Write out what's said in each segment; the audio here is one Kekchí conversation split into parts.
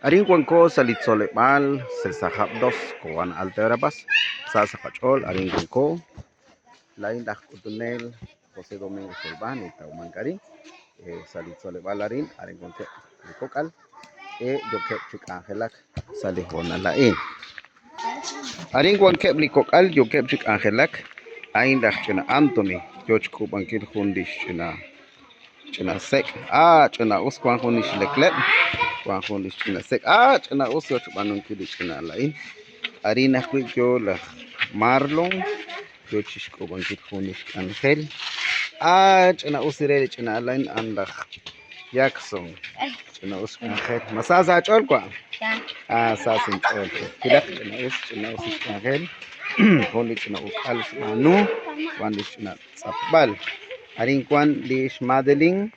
Arin wanko sa' li tzoleb'aal Sesajab Dos, Cobán Alta Verapaz. Sa sa' qach'ool arin wanko. Laa'in laj k'utunel José Domingo Xolb'an nitawmank arin sa' li tzoleb'aal arin, arin wankeb' li kok'al e yookeb' chi k'anjelak sa' li hoonal a'in. Arin wankeb' li kok'al yookeb' chi k'anjelak, a'in laj ch'ina Anthony yo xk'uub'ankil jun li xch'ina ch'ina sek'. Ah, ch'ina'us wank jun li xlekleb', wank jun li xch'ina sek'. Ah, ch'ina'us yo xb'aanunkil li ch'ina al a'in. Arin ajwi' yo laj Marlon yo chi xk'uub'ankil jun li xk'anjel. Ah, ch'ina'us re li ch'ina al a'in, a'an laj Jackson. Ch'ina'us xk'anjel. Ma sa sa' aach'ool wa'? Ah, sa sa' inch'ool. Qilaq ch'ina'us, ch'ina'us li xk'anjel. Jun li ch'ina uk'al xb'aanu, wan li xch'ina tz'apb'al. Arin wan li xMadeline,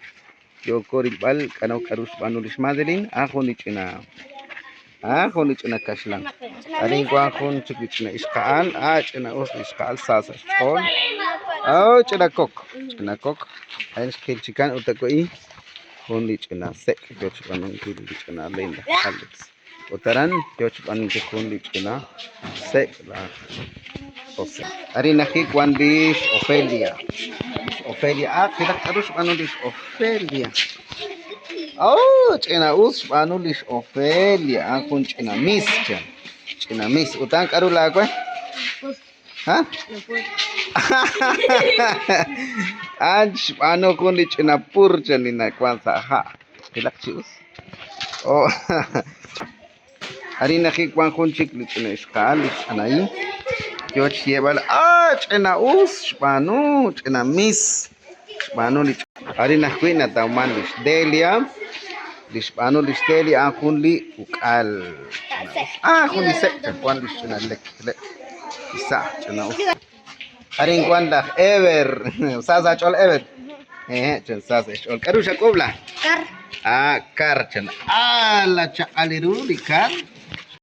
yooko rilb'al k'ano k'aru xb'aanu li xMadeline. Ah, jun li ch'ina ah, jun li ch'ina kaxlan. Arin wan jun chik li ch'ina ixqa'al. Ah, ch'ina'us li ixqa'al sa sa' xch'ool. Oh, ch'ina kok, ch'ina kok. A'in xqil chikan ut awe'i jun li ch'ina sek' yo xb'aanunkil li ch'ina alen laj Alex. Ut aran yo xb'aanunkil jun li ch'ina sek' laj José. Arin ajwi' wan li xOfelia. Ofelia, ah, qilaq k'aru xb'aanu li xOfelia. Oh, ch'ina us xb'aanu li xOfelia. A'an jun ch'ina mis, chan. Ch'ina mis. Ut a'an k'aru laawe? Ha? A'an xb'aanu jun li ch'ina pur chan li nawank sa' ha'. Qilaq chi us. Oh. Arin ajwi' wank jun chik li ch'ina ixqa'al, li x'Anaí. Yo chi xyeeb'al, Ah, ch'ina'us xb'aanu, ch'ina mis xb'aanu li Arin ajwi' natawmank li xDelia. Li xb'aanu li xDelia a'an jun li uk'al. Ah, jun li sek' chan wank li xch'ina lek lek xsa' ch'ina'us. Arin wank laj Eber. Sa sa' xch'ool Eber. Ehe, chan sa sa' xch'ool. K'aru xak'uub' la? Kar. Ah, kar chan. Ah, la chaq'al ru li kar.